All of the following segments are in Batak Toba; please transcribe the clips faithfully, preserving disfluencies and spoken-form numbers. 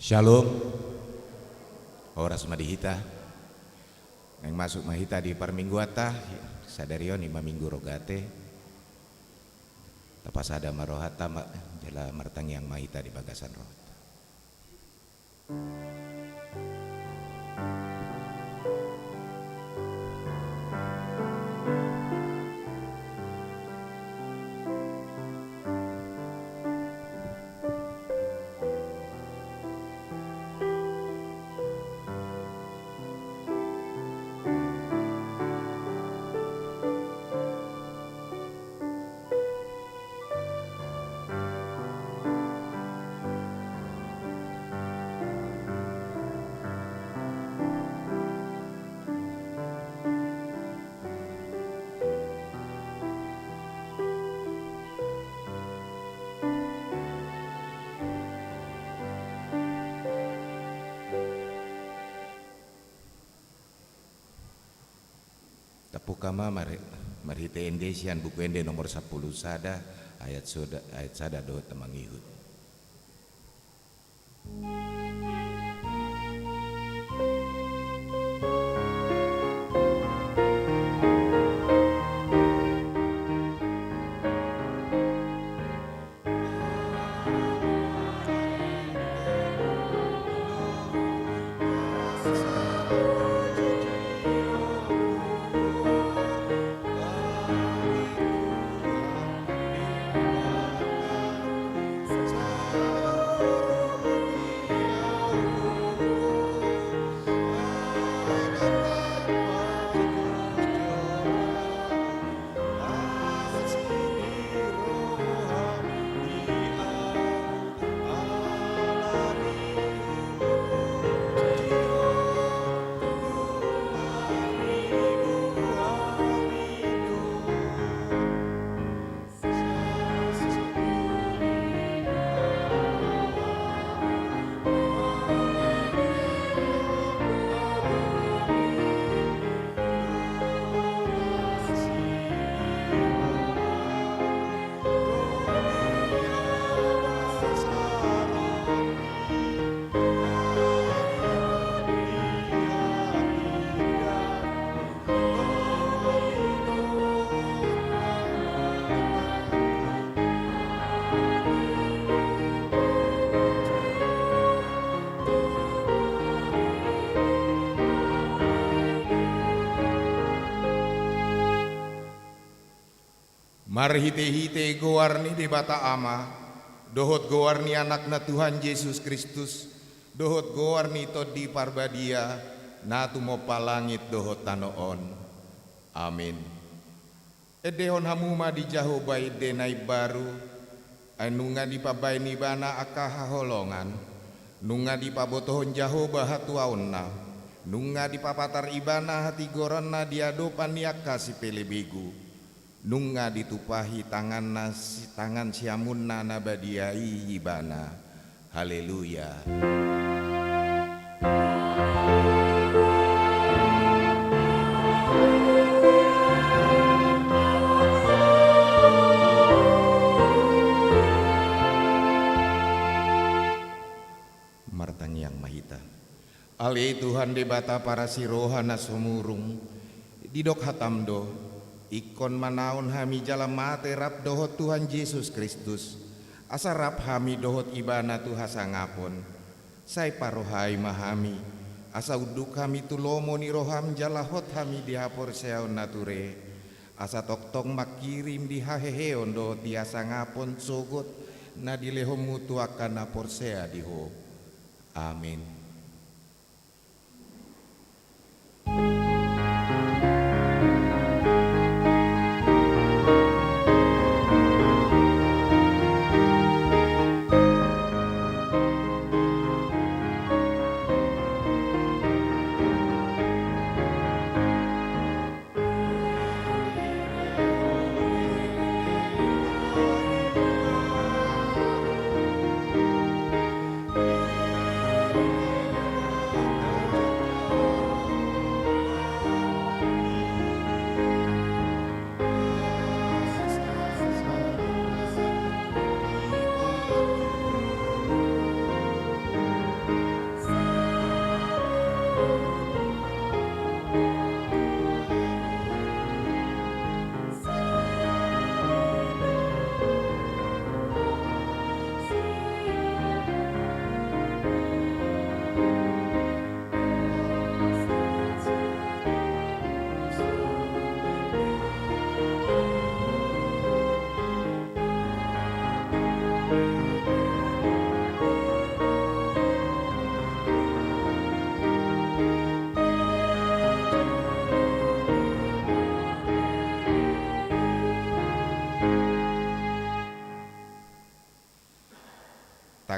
Shalom. Horas ma di hita. Naeng masuk ma hita di parmingguanta. Sadari on ima Minggu Rogate. Tapasada ma rohanta ma, jala martangiang ma hita di bagasan rohanta. Tabuka ma mar-, marhite ende sian Buku Ende nomor sampulu sada, ayat soda-, ayat sada dohot na mangihut. Marhitehite goar ni Debata Ama, dohot goar ni Anakna Tuhan Jesus Kristus, dohot goar ni Tondi Parbadia, na tumompa langit dohot tano on. Amin. Endehon hamu ma di Jahowa ende na imbaru, ai nunga dipambahen Ibana angka haholongan, nunga dipabotohon Jahowa hatuaonna, nunga dipapatar Ibana hatigoronna di adopan ni angka sipelebegu. Nunga ditumpahi tanganna si-, tangan siamunna na badia i Ibana. Haleluya. Martangiang ma hita. Ale Tuhan Debata parasi roha na sumurung, didok hataM do, ingkon manaon hami jala mate rap dohot Tuhan Jesus Kristus, asa rap hami dohot Ibana tu hasangapon. Sai parohai ma hami, asa unduk hami tu lomo ni rohaM jala hot hami di haporseaon na ture, asa tongtong mangkirim di haheheon dohot di hasangapon sogot na dilehonMu tu angka na porsea di Ho. Amin.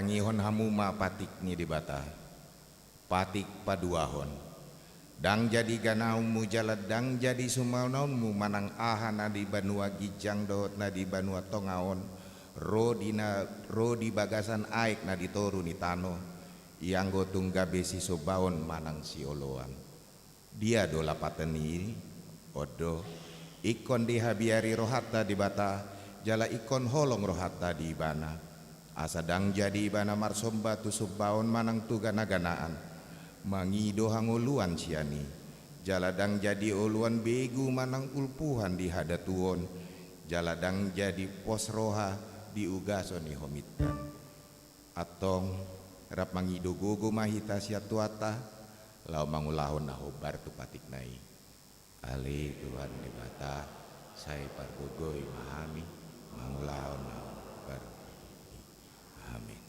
Tangihon hamu ma patik ni Debata, patik paduahon. Ndang jadi ganaonmu jala ndang jadi sumaononmu manang aha na di banua ginjang dohot na di banua tonga on, ro di na, ro di bagasan aek na di toru ni tano, ianggo tung gabe sisombaon manang sioloan. Dia do lapatanni i? On do, ingkon dihabiari rohanta Debata, jala ingkon holong rohanta di Ibana. Asa ndang jadi Ibana marsomba tu sombaon manang tu ganaganaan, mangido hangoluan sian i, jala ndang jadi oloan begu manang ulpuhan di hadatuon, jala ndang jadi pos roha di ugason ni homintan. Antong, rap mangido gogo ma hita sian Tuhanta, laho mangulahon na hombar tu patikna i. Ale Tuhan Debata, sai pargogoi ma hami mangulahon na hombar tu patikmi. Amen.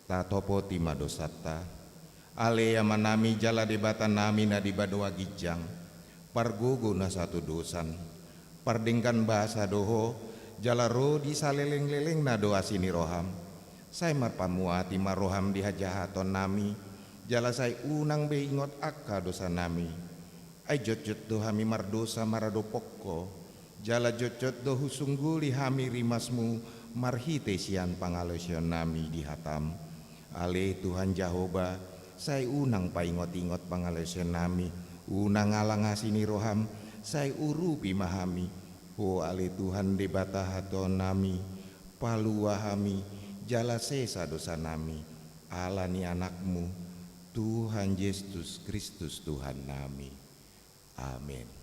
Tatopoti ma dosanta. Ale Amanami jala Debatanami na di banua ginjang, pargogo na satudosan, pardenggan basa do Ho, jala ro di salelenglelengna do asi ni roham. Sai marpamuati ma roham di hajahatonnami, jala sai unang be ingot angka dosanami. Ai jotjot do hami mardosa maradophon Ho, jala jotjot do husungguli hami rimasmu marhite sian pangalaosionnami di hatam. Ale Tuhan Jahowa, sai unang paingotingot pangalaosionnami, unang alang asi ni roham, sai urupi ma hami. Ho ale Tuhan Debata hatuaonnami, palua hami, jala sesa dosanami, ala ni Anakmu, Tuhan Jesus Kristus Tuhannami. Amen.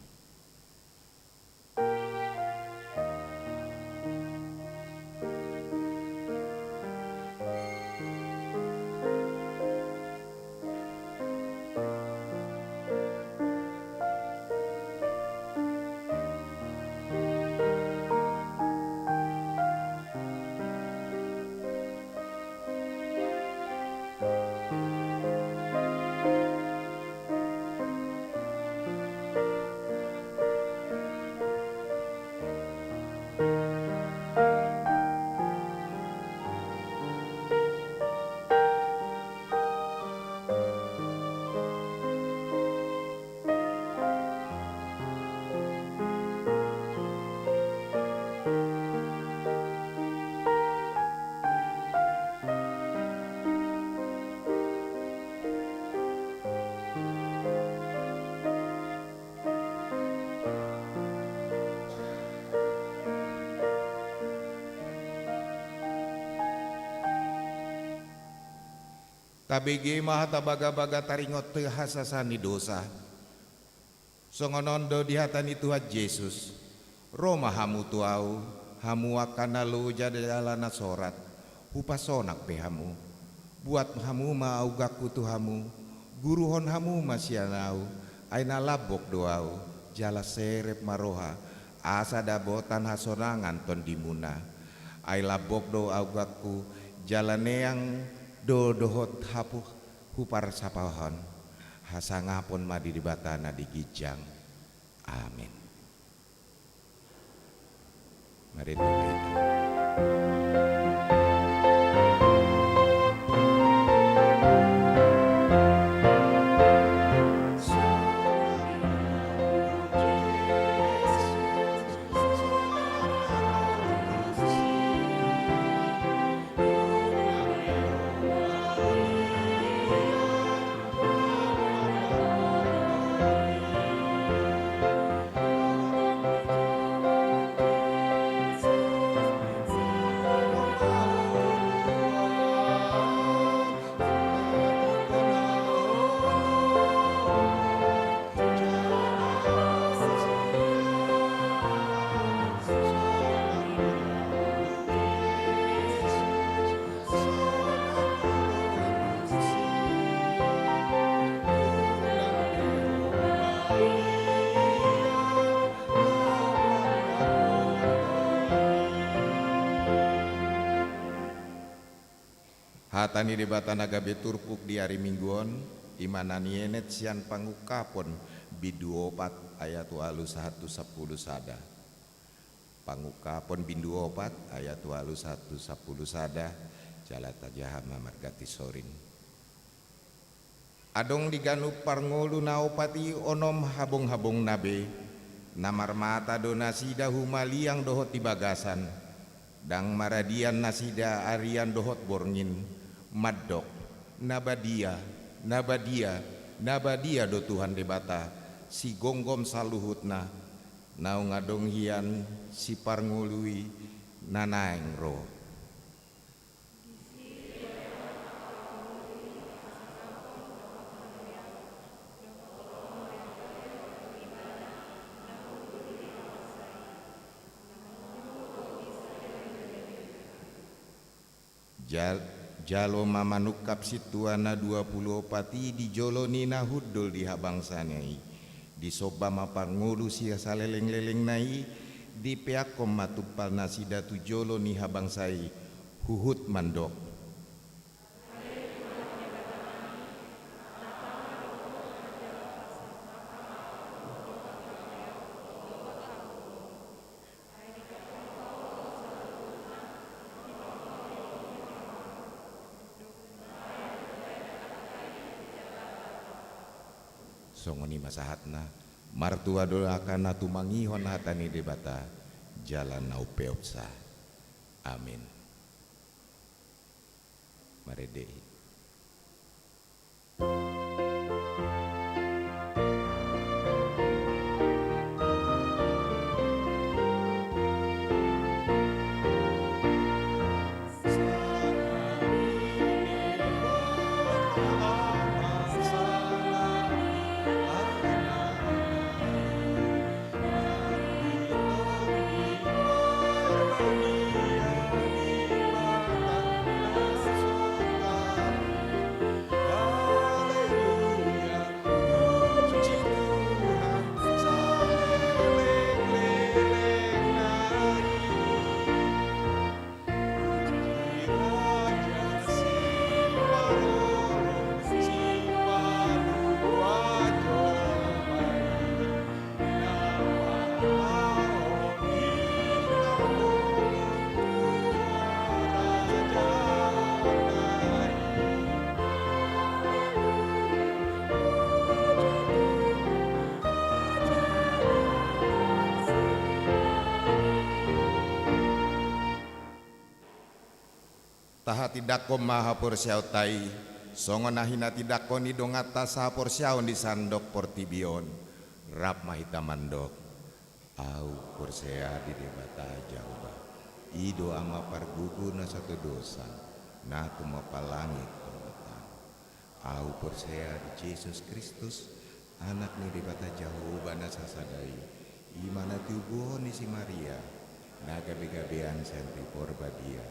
Tabege ma hata bagabaga taringot tu hasesaan ni dosa. Songon on do dihata ni Tuhan Jesus: Ro ma hamu tu Ahu, hamu angka na loja jala na sorat, hupasonang be hamu. Buat hamu ma augangku tu hamu, guruhon hamu ma sian Ahu, ai na lambok do Ahu, jala serep ma roha, asa dapotan hasonangan tondimuna. Ai lambok do augangku, jala neang do dohot hapu huparsapahon. Hasangapon ma di Debata na di ginjang. Amen. Mari tu hita. Hata ni Debata na gabe turpuk di ari Minggu on, i ma na nienet sian Pangungkapon bindu opat ayat ualu sahat tu sampulu sada. Pangungkapon bindu opat ayat ualu sahat tu sampulu sada, jala tajaha ma marganti soring. Adong di ganup parngolu na opat i onom habonghabongna be, na marmata do nasida humaliang dohot di bagasan, ndang maradian nasida arian dohot borngin, mandok: Na badia, na badia, na badia do Tuhan Debata, sigomgom saluhutna, naung adong hian siparngolu i na naeng ro. Jal-, jalo ma manungkap sintua na dua pulu opat i di jolo ni na hundul di habangsana i. Disomba ma parngolu sian salelenglelengna i, dipeakkon ma tumpal nasida tu jolo ni habangsa i, huhut mandok: Songon i ma sahatna, martua do angka na tumangihon hata ni Debata, jala na umpeopsa. Amin. Marende i. Tahatindangkon ma haporseaonta i, songon na hinatindangkon ni donganta sahaporseaon di sandok portibi on. Rap ma hita mandok: Ahu porsea di Debata Jahowa, i do Ama pargogo na satadosan, na tumompa langit dohot tano. Ahu porsea di Jesus Kristus, Anak ni Debata Jahowa na sasada i, i ma na tiubuhon ni si Maria, na gabegabean sian Ri Porbadia,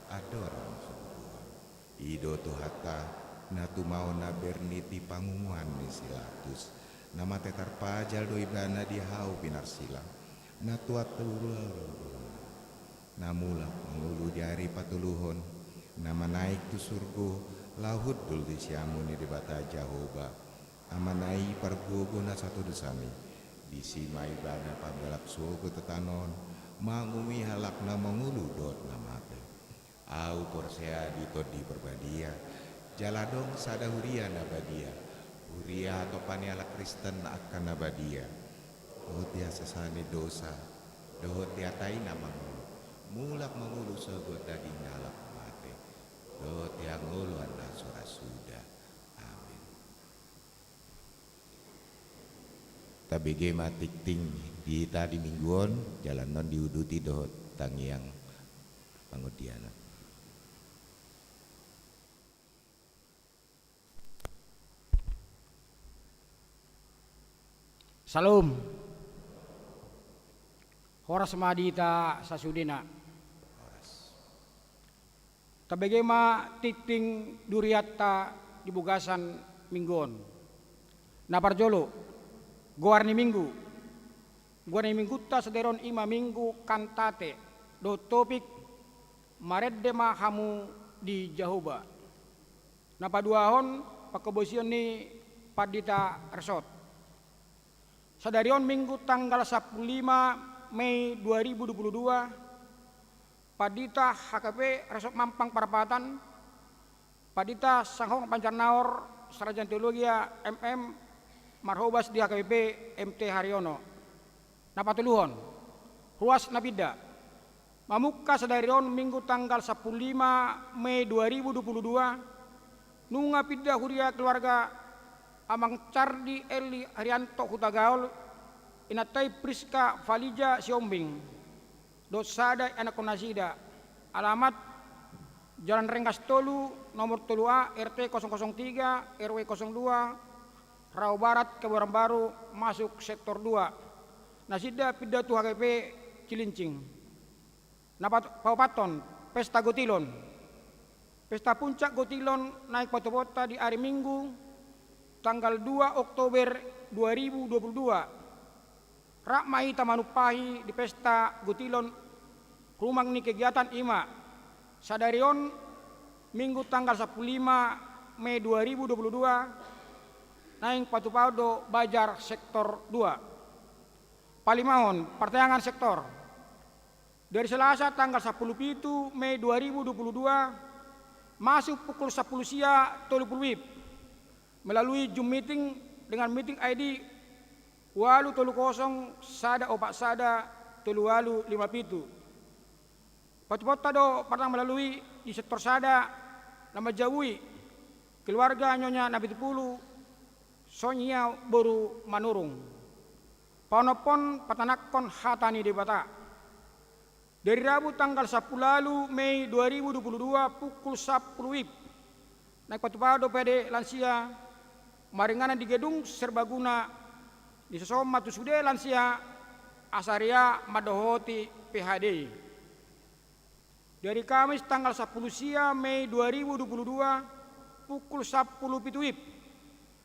andorang so bubuhon. I do Tuhanta, na tumaon na bernit di pangunguan ni si Latus, na mate tarpajal do Ibana di hau pinarsilang, na tuat tu na mulak mangolu di ari patoluhon, na manaek tu surgo, laho hundul di siamun ni Debata Jahowa, Amana i pargogo na satadosan i. Disi ma Ibana pambalap sogot tu tano on, manguhumi halak na mangolu dohot na mate. Ahu porsea di Tondi Parbadia, jala adong sada huria na badia, huria hatompa ni halak Kristen angka na badia, dohot di hasesaan ni dosa, dohot di hata i na mangolu, mulak mangolu sogot daging ni halak mate, dohot di hangoluan na so ra suda. Amin. Tabege ma tingting di hita di Minggu on, jala annon diuduti dohot tangiang pangondianan. Syalom. Horas ma di hita sasudena. Horas. Tabege ma tingting di hurianta di bagasan Minggu on. Na parjolo, goar ni Minggu. Goar ni Minggunta sadari on i ma Minggu Kantate, dohot topik: Marende ma hamu di Jahowa. Na paduahon, pangkobosion ni pandita resort. Sadari on Minggu tanggal sampulu lima Mei dua ribu dua puluh dua, pandita H K P P Resort Mampang Perapatan, Pandita Sanghong Pancarnaor, sarjana teologia M M, marhobas di H K P P M T Haryono. Na patoluhon, ruas na pinda. Mamungka sadari on Minggu tanggal sampulu lima Mei dua ribu dua puluh dua, nunga pinda huria keluarga Amang Cardi Eli Haryanto Hutagaol, inanta i Priska Valija Sihombing, dohot sada anakkon nasida. Alamat Jalan Rengas tolu, nomor tolu A, R T kosong kosong tiga, R W kosong dua, Rawa Barat, Kebayoran Baru, masuk sektor dua. Nasida pinda tu H K P P Cilincing. Na pat-, paopathon, pesta gotilon. Pesta puncak gotilon naeng patupaonta di ari Minggu, tanggal dua Oktober dua ribu dua puluh dua. Rap ma hita manumpahi di pesta gotilon rumang ni kegiatan, i ma sadari on Minggu tanggal sampulu lima Mei dua ribu dua puluh dua, naeng patupaon do bazar sektor dua. Palimahon, partayangan sektor. Dari Selasa tanggal sampulu pitu Mei dua ribu dua puluh dua, masuk pukul sampulu sia tolu pulu WIB, melalui Zoom meeting dengan meeting I D ualu tolu kosong sada opat sada tolu ualu lima pitu. Patupaonta do partang melalui di sektor sada na manjaui keluarga Nyonya Napitupulu Sonia boru Manurung. Paonomhon, patanakhon hata ni Debata. Dari Rabu tanggal sampulu ualu Mei dua ribu dua puluh dua pukul sampulu WIB, naeng patupaon do P H D lansia maringanan di Gedung Serbaguna, disosom ma tu sude lansia asa rea mandohoti P H D. Dari Kamis tanggal sampulu sia Mei dua ribu dua puluh dua pukul sampulu pitu WIB,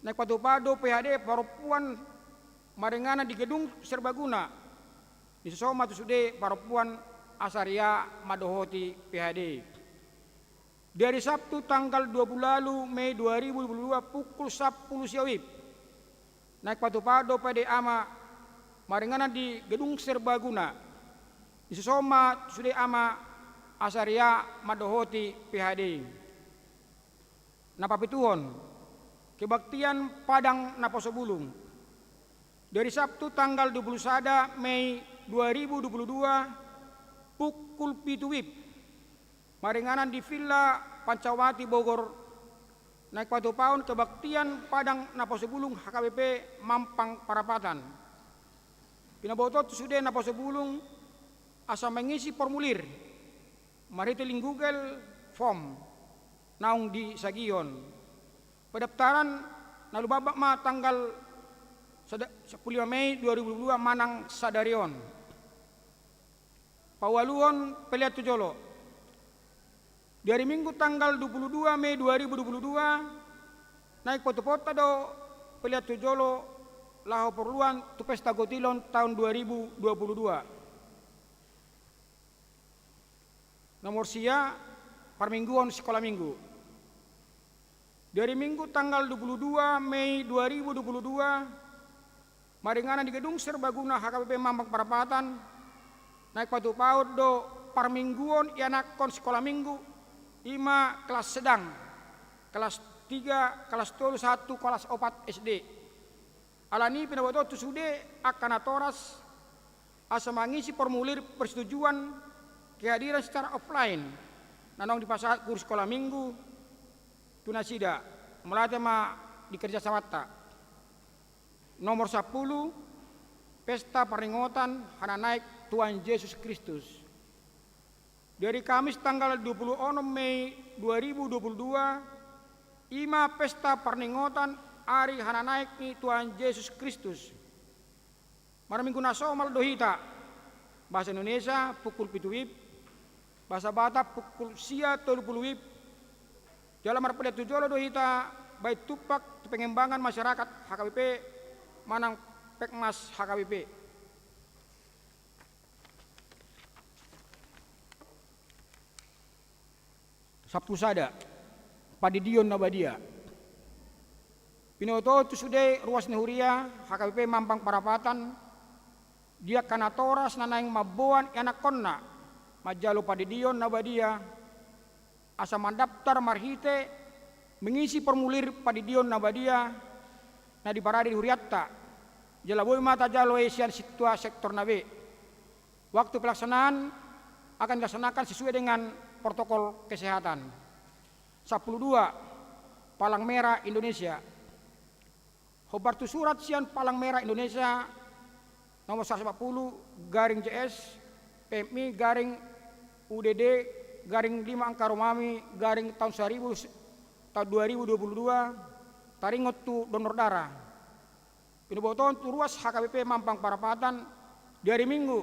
naeng patupaon do P H D parompuan maringanan di Gedung Serbaguna, disosom ma tu sude parompuan asa rea mandohoti P H D. Dari Sabtu tanggal dua puluh ualu Mei dua ribu dua puluh dua pukul sampulu sia WIB, naeng patupaon do P H D ama maringanan di Gedung Serbaguna, disosom ma sude ama asa rea mandohoti P H D. Na papituhon, kebaktian Padang Naposo Bulung. Dari Sabtu tanggal dua puluh sada Mei dua ribu dua puluh dua pukul pitu WIB, maringanan di Villa Pancawati Bogor, naeng patupaon kebaktian Padang Naposo Bulung H K B P Mampang Perapatan. Pinaboto tu sude naposo bulung asa mangisi formulir marhite link Google Form naung disagihon. Pendaftaran na lumambak ma tanggal sada-, sampulu lima Mei dua ribu dua puluh dua manang sadari on. Paualuhon, pelean tu jolo. Di ari Minggu tanggal dua puluh dua Mei dua ribu dua puluh dua, naeng patupaonta do pelean tu jolo laho parluan tu pesta gotilon taon dua ribu dua puluh dua. Nomor sia, parmingguon sikola minggu. Di ari Minggu tanggal dua puluh dua Mei dua ribu dua puluh dua, maringanan di Gedung Serbaguna H K B P Mampang Perapatan, naeng patupaon do parmingguon ianakhon sikola minggu, i ma kelas sedang, kelas tiga, kelas tolu, sahat tu kelas opat S D. Alani i pinaboto tu sude angka natoras asa mangisi formulir persetujuan kehadiran secara offline na naung dipasahat guru sikola minggu tu nasida, mauliate ma di kerjasamanta. Nomor sampulu, pesta parningotan hananaek Tuhan Jesus Kristus. Di ari Kamis tanggal dua puluh onom Mei dua ribu dua puluh dua, i ma pesta parningotan ari hananaek ni Tuhan Jesus Kristus. Marminggu na somal do hita. Bahasa Indonesia pukul pitu WIB, bahasa Batak pukul sia tolu pulu WIB. Jala marpelean tu jolo do hita baen tumpak tu pengembangan masyarakat H K B P manang Pekmas H K B P. Sampulu sada. Pandidion na badia. Binoto tu sude ruas ni huria H K B P Mampang Parapatan, di angka natoras na naeng mamboan ianakhonna manjalo pandidion na badia, asa mandaptar marhite mengisi formulir pandidion na badia na diparade di hurianta, jala boi ma tajalo i sian sintua sektor na be. Waktu pelaksanaan akan dilaksanakan sesuai dengan protokol kesehatan. Sampulu dua, Palang Merah Indonesia. Hombar tu surat sian Palang Merah Indonesia nomor seratus empat puluh garing J S, P M I garing U D D garing lima angka Romawi garing tahun seribu, tahun dua ribu dua puluh dua, taringot tu donor darah. Pinobotohon tu ruas H K B P Mampang Parapatan di hari Minggu,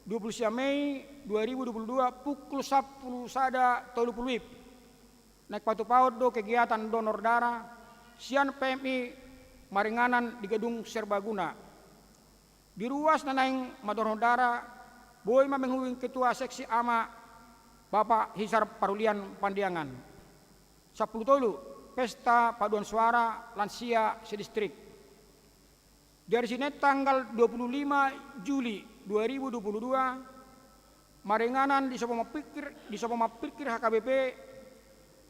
dua puluh sia Mei dua ribu dua puluh dua, pukul sampulu sada tolu pulu WIB. Naeng patupaon do kegiatan donor darah sian P M I maringanan di gedung serbaguna. Di ruas na naeng mandonorhon darah, boi ma menghubungi ketua seksi ama Bapak Hisar Parulian Pandiangan. Sampulu tolu, pesta paduan suara lansia sedistrik. Di hari Senin tanggal dua puluh lima Juli dua ribu dua puluh dua, maringanan di Sopo Mampikir, di Sopo Mampikir H K B P,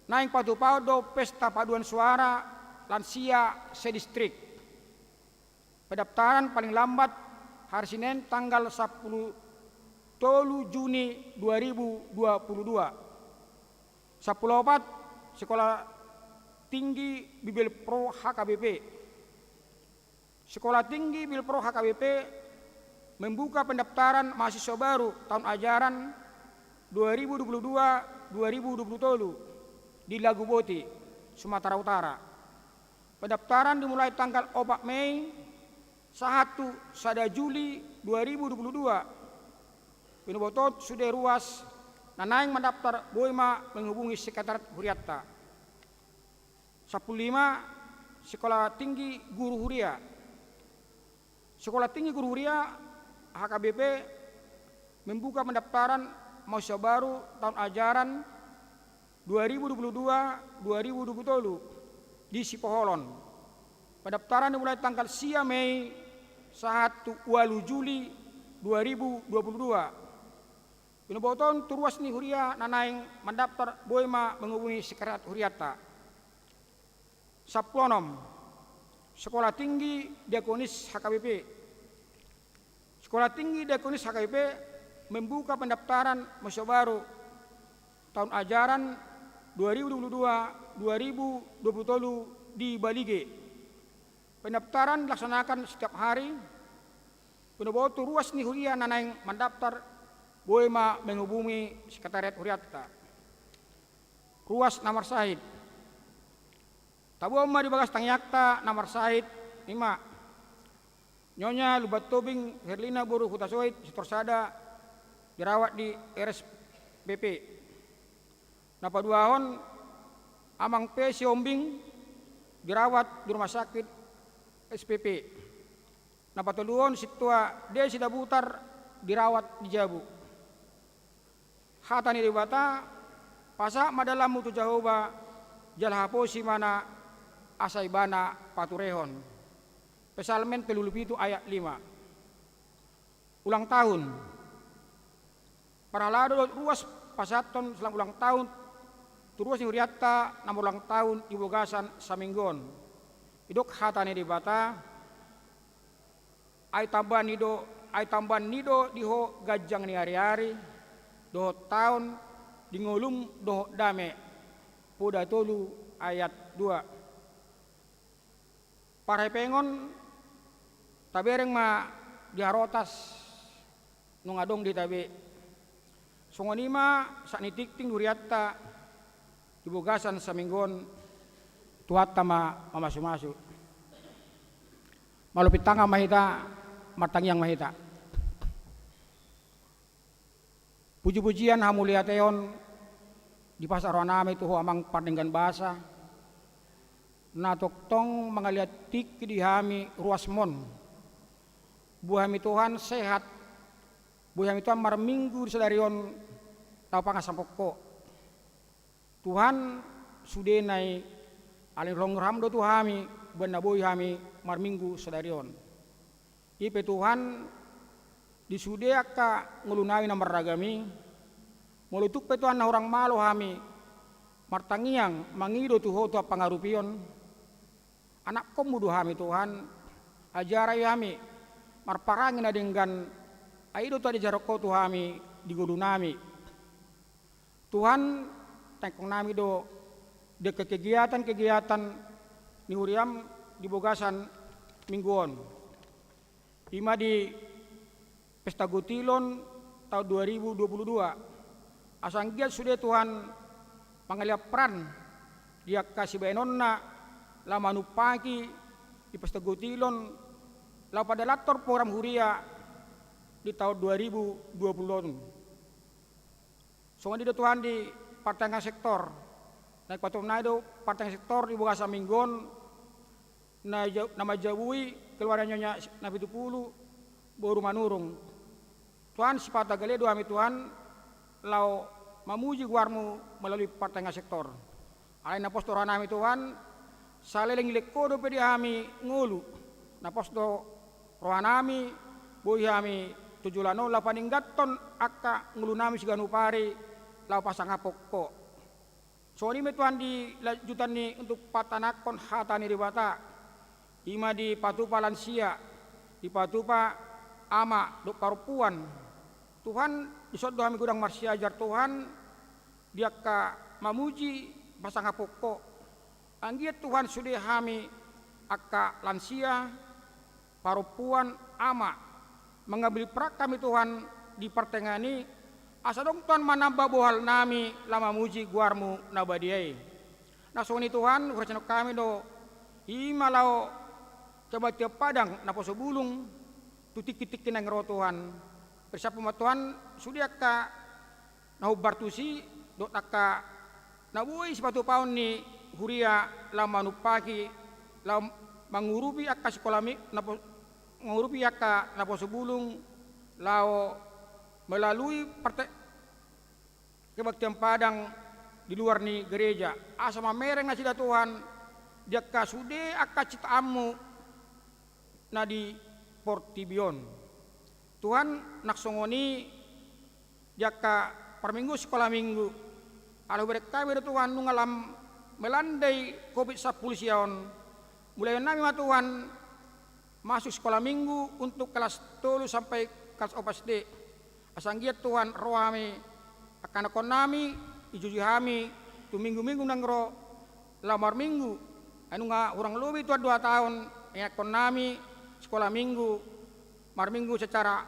naeng patupaon do pesta paduan suara lansia sedistrik. Pendaftaran paling lambat hari Senin tanggal sampulu tolu Juni dua ribu dua puluh dua. Sampulu opat, Sekolah Tinggi Bibelvrouw H K B P. Sekolah Tinggi Bibelvrouw H K B P membuka pendaftaran mahasiswa baru tahun ajaran dua ribu dua puluh dua dua ribu dua puluh tolu di Laguboti, Sumatera Utara. Pendaftaran dimulai tanggal opat Mei sahat tu sada Juli dua ribu dua puluh dua. Pinobotohon tu sude ruas na naeng mandaftar boi ma menghubungi sekretariat hurianta. Sampulu lima, Sekolah Tinggi Guru Huria. Sekolah Tinggi Guru Huria H K B P membuka pendaftaran mahasiswa baru tahun ajaran dua ribu dua puluh dua dua ribu dua puluh tolu di Sipoholon. Pendaftaran dimulai tanggal sia Mei sahat tu ualu Juli dua ribu dua puluh dua. Pinobotohon tu ruas ni huria na naeng mandaftar boi ma menghubungi sekretariat hurianta. Sampulu onom, Sekolah Tinggi Diakonis H K B P. Sekolah Tinggi Diakonis H K B P membuka pendaftaran mahasiswa baru tahun ajaran dua ribu dua puluh dua dua ribu dua puluh tolu di Balige. Pendaftaran dilaksanakan setiap hari. Pinoboto ruas ni huria na naeng mandaftar boi ma menghubungi sekretariat hurianta. Ruas na marsahit. Taboan ma di bagas tangiangta na marsahit, ima Nyonya Lumban Tobing Herlina boru Hutasoit Sitorsada, dirawat di R S P P. Na paduahon, Amang P Sihombing, dirawat di rumah sakit S P P. Na patoluhon, Sintua D Sidabutar, dirawat di Jabu. Hata ni Debata, pasahat ma dalanmu tu Jahowa, jala haposi ma na asa Ibana paturehon. Psalmen tolu pulu pitu ayat lima. Ulang tahun. Parhalado dohot ruas pasahathon selamat ulang tahun tu ruas ni hurianta na marulang tahun di bagasan saminggu on. Didok hata ni Debata, ai tambaan ni do, ai tambaan ni do di ho ganjang ni ariari, dohot taon, di ngolum dohot dame. Poda tolu ayat dua. Parhepengon, tabereng ma di harotas nunga adong di hita be. Songon i ma sahat ni tingting ni hurianta di bagasan saminggu on. Tuhanta ma mamasumasu. Malupit tangan ma hita, martangiang ma hita. Pujipujian, hamuliateon dipasahat rohanami tu ho Amang Pardenggan Basa, na tongtong mangaliat tingki di hami ruasmon. Boi hami Tuhan sehat, boi hami Tuhan marminggu di sadari on, tau pangasangkon ho. Tuhan, sudena i, alai holong roham do tu hami, umbahen na boi hami marminggu sadari on. I pe Tuhan, di sude angka ngolu nami na marragam i, molo tung pe Tuhan na hurang malo hami martangiang mangido tu Ho tu pangarupion, anakkonmu do hami Tuhan, ajari hami marparange na denggan, ai i do Tuhan diajarhon Ho tu hami di ngolu nami. Tuhan, taengkon nami do di angka kegiatan-kegiatan ni huriam di bagasan minggu on. I ma di pesta gotilon taon dua ribu dua puluh dua. Asa anggiat sude Tuhan mangalean peran di angka sibahenonna laho manumpahi di pesta gotilon laho padalanhon program huria di taon dua ribu dua puluh on. Songon i do Tuhan di partangiangan sektor. Naeng patumpak nai do partangiangan sektor di bagasan minggu on na ja-, na manjabui keluarga Nyonya Napitupulu boru Manurung. Tuhan, sipata gale do hami Tuhan laho mamuji goarmu melalui partangiangan sektor. Alai na pos do roha nami Tuhan, saleleng dilehon Ho dope di hami ngolu. Na pos do roha nami, boi hami tu joloan on laho paninggathon angka ngolu nami siganup ari laho pasangaphon Ho. Songon i ma Tuhan di lanjutan ni untuk patanakhon hata ni Debata. I ma dipatupa lansia, dipatupa ama dohot parompuan. Tuhan, dison do hami godang marsiajar Tuhan, di angka mamuji pasangaphon Ho. Anggiat Tuhan sude hami angka lansia, parompuan, ama, mangambil peran hami Tuhan di partangiangan i, asa adong Tuhan manamba bohal nami laho mamuji goarmu na badia i. Na songon i Tuhan, hurajangkon hami do, i ma laho kebaktian padang naposo bulung tu tingki-tingki naeng ro Tuhan. Persiaphon ma Tuhan sude angka na hombar tusi, dohot angka na boi sipatupaon ni huria laho manumpahi, laho mangurupi angka sikola mi-, napo-, mangurupi angka naposo bulung, laho melalui parte-, kebaktian padang di luar ni gereja. Asa mamereng nasida Tuhan, di angka sude angka citaanmu na di portibi on. Tuhan, nang songon i di angka parminggu sikola minggu. Alai hubereng hami do Tuhan nunga lam melandai covid sampulu sia on. Mulai nami ma Tuhan masuk sikola minggu untuk kelas tolu sampai kelas opat S D. Asa anggiat Tuhan ro hami, angka anakkon nami, ijuji hami, tu minggu-minggu naeng ro, laho marminggu, ai nunga hurang lobi Tuhan dua taon, ianakhon nami, sikola minggu, marminggu secara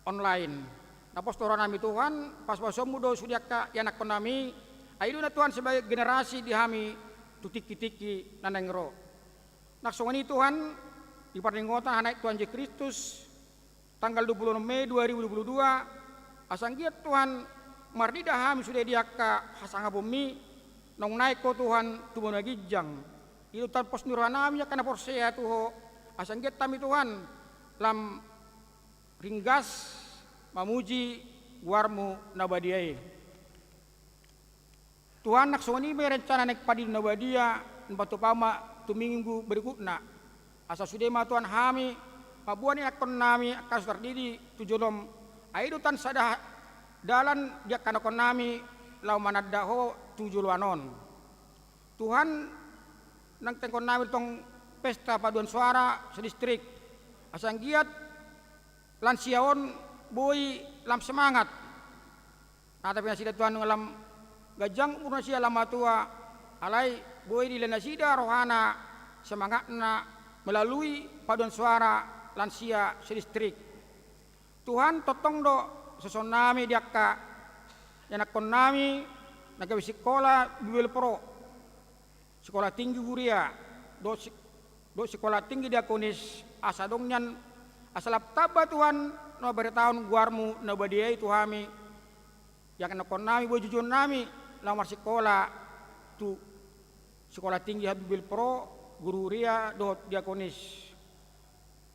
online. Na pos do roha nami Tuhan, pasu-pasuonmu do sude angka ianakhon nami, ai i do na Tuhan sebagai generasi di hami, tu tingki-tingki na naeng ro. Nang songon i Tuhan, di parningotan hanaek Tuhan Jesus Kristus, tanggal dua puluh enam Mei dua ribu dua puluh dua, asa anggiat Tuhan marnida hami sude di angka hasangapon-Mi, naung naek Ho Tuhan tu banua ginjang. I do Tuhan pos ni roha nami angka na porsea tu Ho, asa anggiat hami Tuhan lam ringgas mamuji goar-Mu na badia i. Tuhan, nang songon i ma rencana naeng Parlindungan na Badia, na patupahon ma tu minggu berikutna. Asa sude ma Tuhan hami, mamboan ianakhon nami angka so tardidi tu jolom, ai i do Tuhan sada dalan di angka anakhon nami laho mananda Ho tu joloan on. Tuhan, nang taengkon nami tong pesta paduan suara sedistrik. Asa anggiat lansia on boi lam semangat. Nang pe nasida Tuhan lam ganjang umur nasida, lam matua, alai boi dilehon nasida rohana, semangatna melalui paduan suara lansia sedistrik. Tuhan, tongtong do susaon nami di angka ianakhon nami na gabe sikola Bibel Pro, sikola tinggi huria, dohot si-, dohot sikola tinggi diakonis, asa adong nian, asa lam tamba Tuhan na mambaritahon goar-Mu na badia i tu hami, ianakhon nami, boi jujuhon nami laho marsikola tu sikola tinggi Bibel Pro, guru huria dohot diakonis.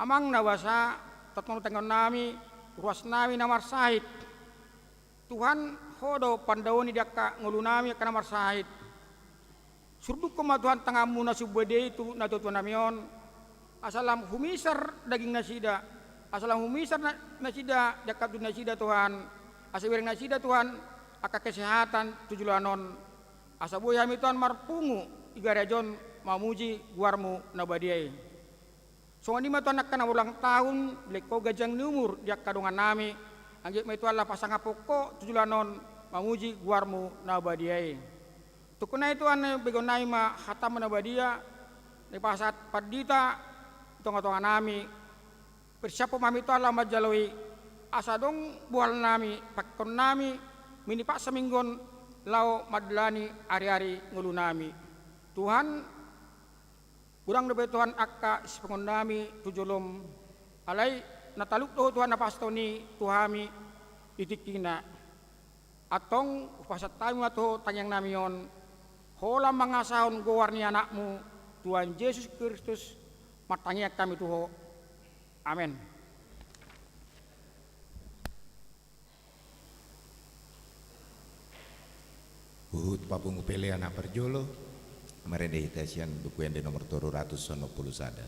Amang na basa, tongtong taengkon nami, ruas nami na marsahit. Tuhan, Ho do pandaoni di angka ngolu nami angka na marsahit. Surdukkon ma Tuhan tanganmu na sumbadia i tu natuatuanami on, asa lam humisar daging nasida, asa lam humisar na-, nasida di angka tubu nasida Tuhan, asa dibereng nasida Tuhan angka kesehatan tu joloan on, asa boi hami Tuhan marpungu di gareja on mamuji goarmu na badia i. Songon i ma Tuhan angka na ulang tahun, dilehon Ho ganjang ni umur di angka dongannami, anggiat ma i Tuhan lam pasangaphon Ho tu joloan on mamuji goarmu na badia i. Tungkon i Tuhan na begeonnami ma hatamu na badia, na dipasahat pandita di tongatonganami, persiaphon ma hami Tuhan laho manjalo i, asa adong bohalnami, pangkikkonnami, minipat saminggu on laho mandalani ariari ngolunami. Tuhan, godang dope Tuhan angka sipanganonnami tu jolom, alai na talup do Ho Tuhan na pasahathon i tu hami di tingkina. Antong hupasahat hami ma tu Ho tangiangnami on, Ho lam mangasahon goar ni Anakmu, Tuhan Jesus Kristus, martangiang hami tu Ho. Amen. Huhut papungu pelean na parjolo, marende hita sian Buku Ende nomor tolu ratus onom pulu sada.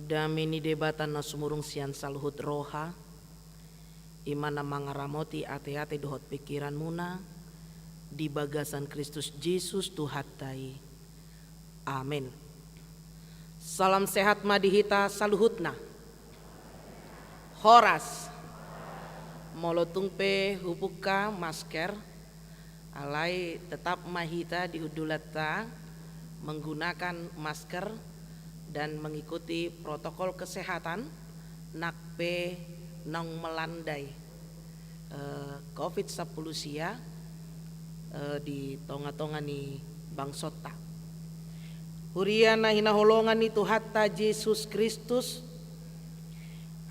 Dame ni Debata na sumurung sian saluhut roha, i ma na mangaramoti ateate dohot pingkiranmuna di bagasan Kristus Jesus Tuhanta i. Amen. Salam sehat ma di hita saluhutna. Horas. Molo tung pe hubuka masker, alai tetap ma hita di hundulanta menggunakan masker dan mengikuti protokol kesehatan, nang pe naung melandai, eh, covid sampulu sia, eh, di tonga-tonga ni bangsonta. Huria na hinaholongan ni Tuhanta Jesus Kristus,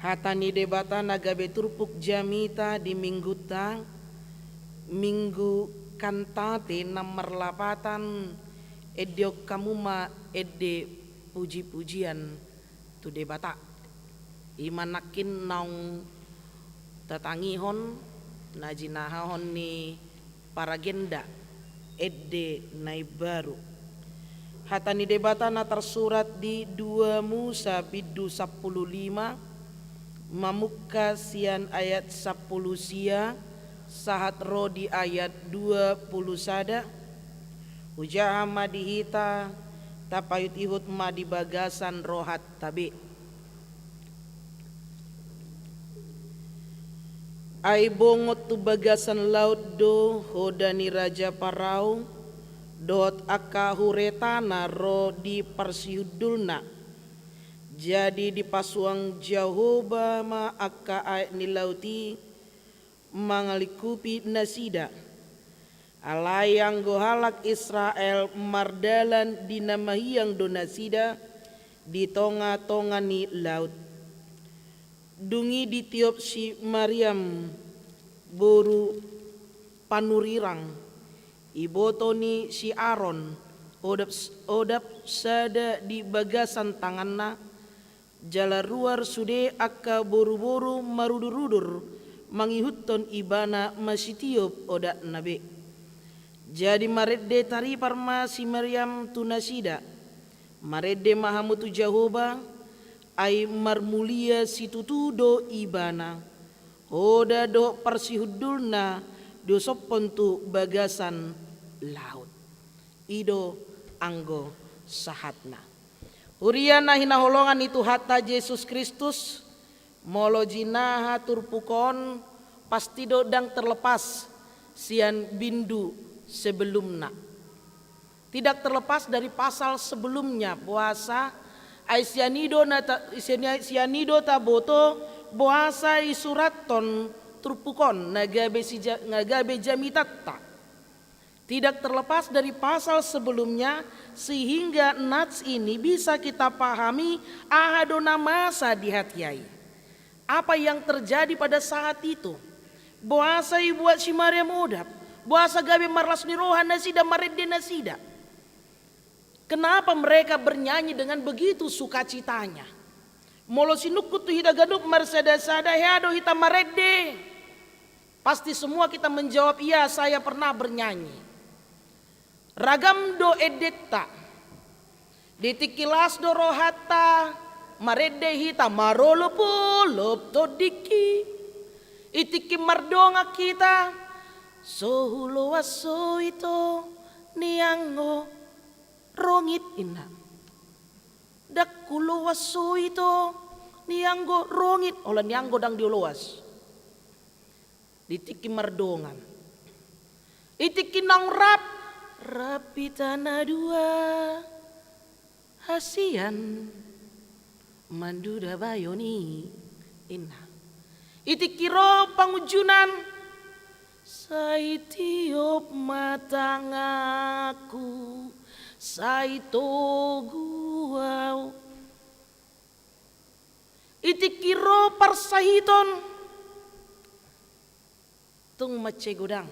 hata ni Debata na gabe turpuk jamita di minggunta, Minggu Kantate na marlapatan, endeon hamu ma ende puji-pujian tu Debata. I ma nangkin naung tatangihon na jinahahon ni paragenda ende na imbaru. Hata ni Debata na tarsurat di dua Musa bindu sampulu lima, mamungka sian ayat sampulu sia sahat ro di ayat dua pulu sada. Hujaha ma di hita, tapaihut-ihut ma di bagasan rohanta be. Ai bongot tu bagasan laut do honda ni raja Parao dohot angka huretana ro di parsihundulna. Jadi dipasuang Jahowa ma angka aek ni laut i mangalingkupi nasida. Alai anggo halak Israel mardalan di na mahiang do nasida di tonga-tonga ni laut. Dung i ditiop si Mariam, boru panurirang, iboto ni si Aron, odap, odap sada di bagasan tanganna, jala ruar sude angka boru-boru marudur-udur mangihuthon ibana masitiop odapna be. Jadi marende taripar ma si Mariam tu nasida. Marende ma hamu tu Jahowa, ai marmulia situtu do ibana. Honda dohot parsihundulna diosophon tu bagasan laut. I do anggo sahatna. Huria na hinaholongan ni Tuhanta Jesus Kristus, molo jinaha turpuk on pasti do ndang terlepas sian bindu sebelumna. Tidak terlepas dari pasal sebelumnya, boasa, ai sian i do na ta-, sian i, sian i do taboto, boasa isurathon turpuk on, na gabe sija-, na gabe jamitanta. Tidak terlepas dari pasal sebelumnya, sehingga nats ini bisa kita pahami aha do na masa di hatiha i. Apa yang terjadi pada saat itu? Boasa ibuat si Mariam odap? Boasa gabe marlas ni roha nasida, marende nasida? Kenapa mereka bernyanyi dengan begitu sukacitanya? Molo sinungkun tu hita ganup marsada-sada, hea do hita marende? Pasti semua kita menjawab, "Iya, saya pernah bernyanyi." Ragam do endenta. Di tingki las do rohanta, marende hita marolop-olop tondingki. I tingki mardongan hita, "So huloas so ito nianggo rongit," inna. "Ndang huloas so ito nianggo rongit," holan nianggo ndang dioloas. Di tingki mardongan. I tingki naung rap, rap hita na dua, hasian manduda bayon i, inna. I tingki ro pangunjunan, "Sai tiop ma tanganku, sai togu au." I tingki ro parsahiton, tung mansai godang.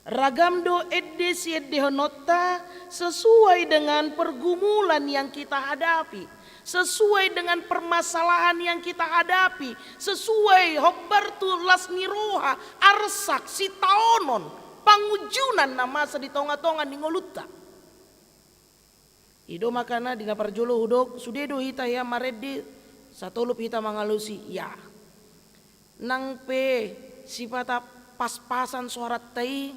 Ragam do ende siendehononta sesuai dengan pergumulan yang kita hadapi, sesuai dengan permasalahan yang kita hadapi, sesuai hombar tu las ni roha, arsak, sitaonon, pangunjunan na masa di tonga-tonga ni ngolunta. I do makana di na parjolo hudok, sude do hita ia marende, satolop hita mangalusi ia. Nang pe sipata paspasan soaranta i,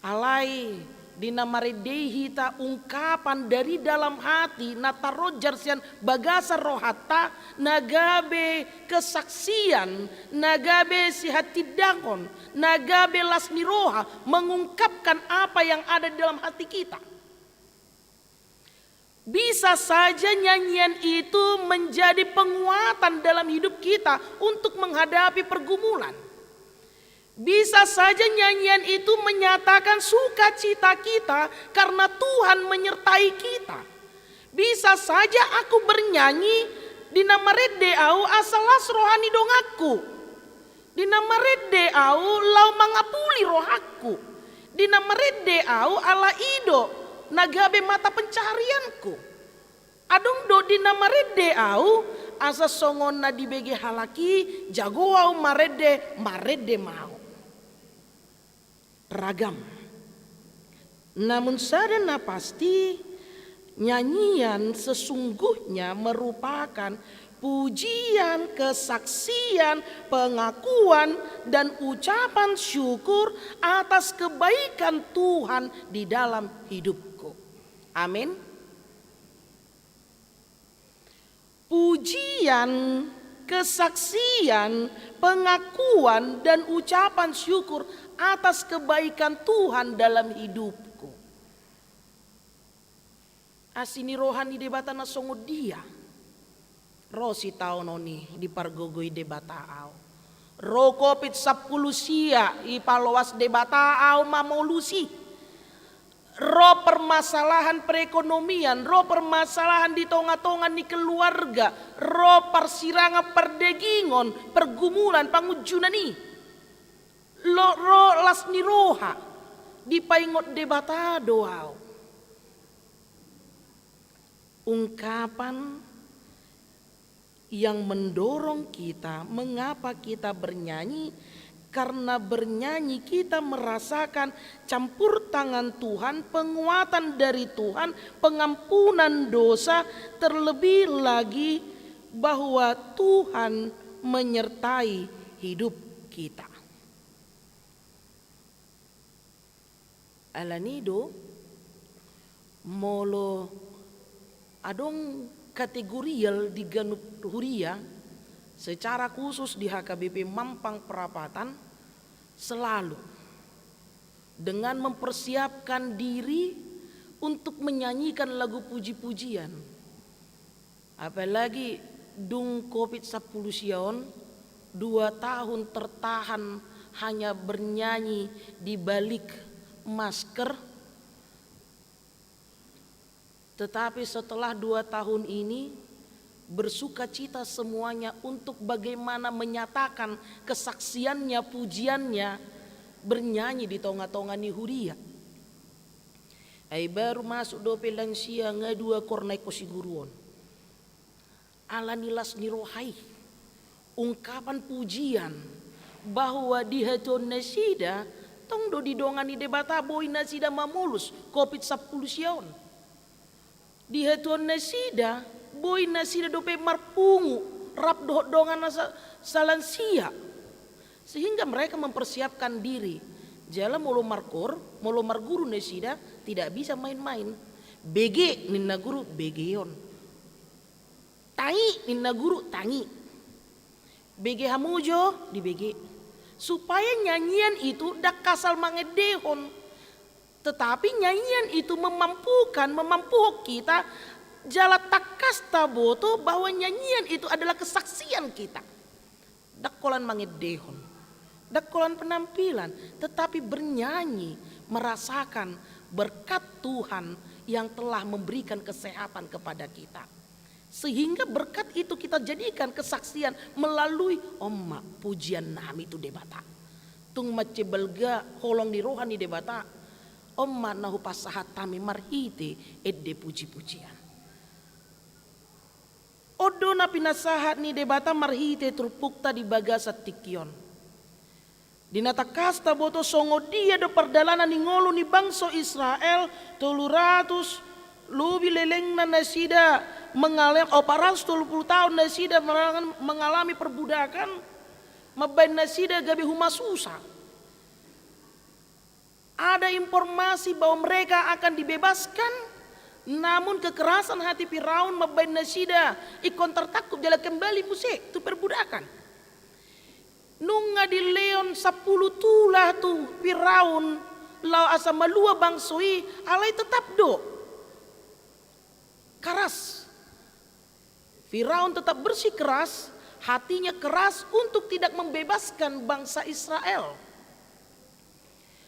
alai di na marende i hita ungkapan dari dalam hati na taronjar sian bagasan rohanta, na gabe kesaksian, na gabe sihatindangon, na gabe las ni roha mengungkapkan apa yang ada di dalam hati kita. Bisa saja nyanyian itu menjadi penguatan dalam hidup kita untuk menghadapi pergumulan. Bisa saja nyanyian itu menyatakan sukacita kita karena Tuhan menyertai kita. Bisa saja aku bernyanyi di na marende au asa las roha ni donganku. Di na marende au laho mangapuli rohangku. Di na marende au ala i do na gabe mata pencaharianku. Adong do di na marende au asa songon na dibege halak i, jago au marende, marende ma au. Ragam. Namun sada na pasti, nyanyian sesungguhnya merupakan pujian, kesaksian, pengakuan, dan ucapan syukur atas kebaikan Tuhan di dalam hidupku. Amin. Pujian, kesaksian, pengakuan, dan ucapan syukur atas kebaikan Tuhan dalam hidupku. Asi ni roha ni Debata na songon dia ro sitaonon i dipargogoi Debata au. Ro Covid sampulu sia, dipaloas Debata au mamolus i. Ro permasalahan perekonomian, ro permasalahan di tonga-tonga ni keluarga, ro parsirangan pardagingon, pergumulan, pangunjunan i. Lo, ro las ni roha, dipaingot Debata do au. Ungkapan yang mendorong kita, mengapa kita bernyanyi? Karena bernyanyi kita merasakan campur tangan Tuhan, penguatan dari Tuhan, pengampunan dosa, terlebih lagi bahwa Tuhan menyertai hidup kita. Alani do, molo adong kategorial di ganup huria, secara khusus di H K B P Mampang Prapatan, selalu dengan mempersiapkan diri untuk menyanyikan lagu puji-pujian. Apalagi dung Covid sampulu sia on, dua tahun tertahan hanya bernyanyi di balik masker. Tetapi setelah dua tahun ini, bersukacita semuanya untuk bagaimana menyatakan kesaksiannya, pujiannya, bernyanyi di tonga-tonga ni huria. Ai baru masuk dope lansia nga dua kor na ingkon siguru on. Alani las ni roha i, ungkapan pujian, bahwa di hatuaon nasida, tong do didongani Debata boi nasida mamolus Covid sampulu sia on. Di hatuaon nasida, boi nasida dope marpungu, rap dohot dongan na sa-, salansia. Sehingga mereka mempersiapkan diri. Jala molo markor, molo marguru nasida, tidak bisa main-main. Bege ninna guru, begeon. Tangi ninna guru, tangi. Bege hamu jo, dibege. Supaya nyanyian itu ndang asal mangendehon. Tetapi nyanyian itu memampukan, memampuhon kita, jala tangkas taboto bahwa nyanyian itu adalah kesaksian kita. Ndang holan mangendehon, ndang holan penampilan, tetapi bernyanyi, merasakan berkat Tuhan yang telah memberikan kesehatan kepada kita. Sehingga berkat itu kita jadikan kesaksian melalui, on ma pujian nami tu Debata. Tung mansai balga holong ni roha ni Debata, on ma na hupasahat hami marhite ende puji-pujian. On do na pinasahat ni Debata marhite turpukta di bagasan tingki on. Di na tangkas taboto songon dia do pardalanan ni ngolu ni bangso Israel, tolu ratus lobi lelengna nasida mengalami, opat ratus tolu puluh tahun nasida mengalami perbudakan, mambaen nasida gabe humasusa. Ada informasi bahwa mereka akan dibebaskan, namun kekerasan hati Firaun mambaen nasida ingkon tartangkup jala kembali muse tu perbudakan. Nunga dilehon sampulu tulah tu Firaun laho asa malua bangso i, alai tetap do keras. Firaun tetap bersikeras, hatinya keras untuk tidak membebaskan bangsa Israel.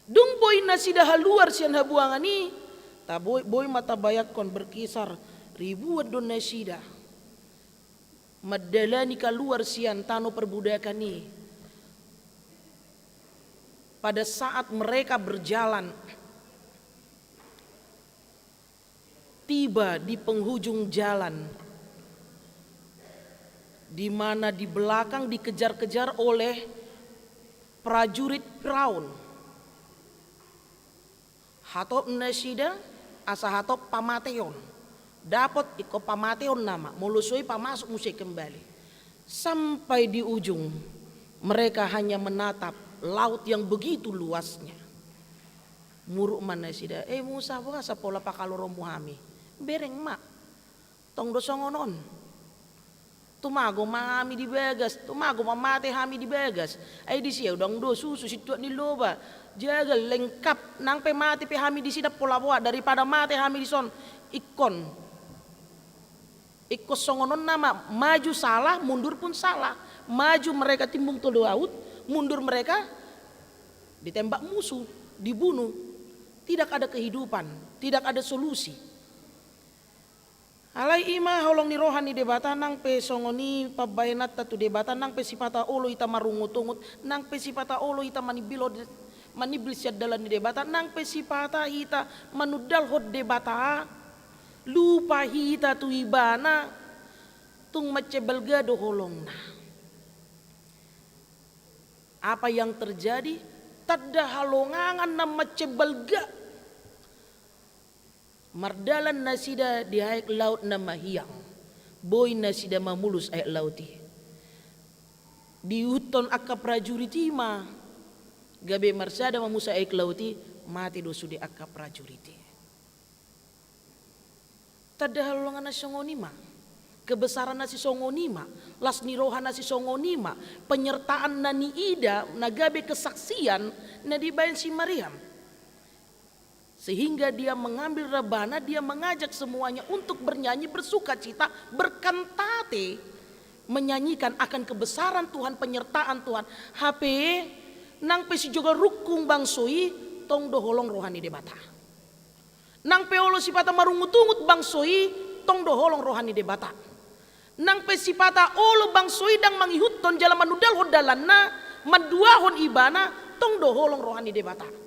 Dung boi nasida haluar sian habuangan i, tabo-, boi ma tabayangkon berkisar ribuan do nasida mandalani kaluar sian tano perbudakan i. Pada saat mereka berjalan, tiba di penghujung jalan, di mana di belakang dikejar-kejar oleh prajurit Firaun. Hatop nasida asa hatop pamateon. Dapot ingkon pamateon nama, molo so i pamasuk muse kembali. Sampai di ujung, mereka hanya menatap laut yang begitu luasnya. Muruk ma nasida, "Eh Musa, boasa pola pakaloronmu hami? Bereng ma. Tong do songon on. Tumago ma hami di bagas, tumago ma mate hami di bagas. Ai disi unang do susu situak ni loba. Jagal lengkap, nang pe mate pe hami disi ndang pola boha daripada mate hami dison." Ingkon. Ingkon songon on nama, maju salah, mundur pun salah. Maju mereka timbung tu laut, mundur mereka ditembak musuh, dibunuh. Tidak ada kehidupan, tidak ada solusi. Alai i ma holong ni roha ni Debata, nang pe songon i pambahenanta tu Debata, nang pe sipata olo hita marungutungut, nang pe sipata olo hita manimbil, manimbil sian dalan ni Debata, nang pe sipata hita manundalhon Debata, lupa hita tu Ibana, tung mansai balga do holongna. Apa yang terjadi? Tanda halongangan na mansai balga. Mardalan nasida di aek laut na mahiang. Boi nasida mamulus aek laut i. Diihuthon angka prajurit i ma, gabe marsada ma muse aek laut i, mate do sude angka prajurit i. Tanda halongangan na songon i ma, kebesaran na sisongon i ma, las ni roha na sisongon i ma, penyertaan na niida na gabe kesaksian na dibaen si Maryam. Sehingga dia mengambil rebana, dia mengajak semuanya untuk bernyanyi, bersukacita, berkantate, menyanyikan akan kebesaran Tuhan, penyertaan Tuhan. Hape nang pe sijogal rungkung bangso i, tong do holong roha ni Debata. Nang pe olo sipata marungutungut bangso i, tong do holong roha ni Debata. Nang pe sipata olo bangso i ndang mangihuthon jala manundalhon dalanna, manduahon Ibana, tong do holong roha ni Debata.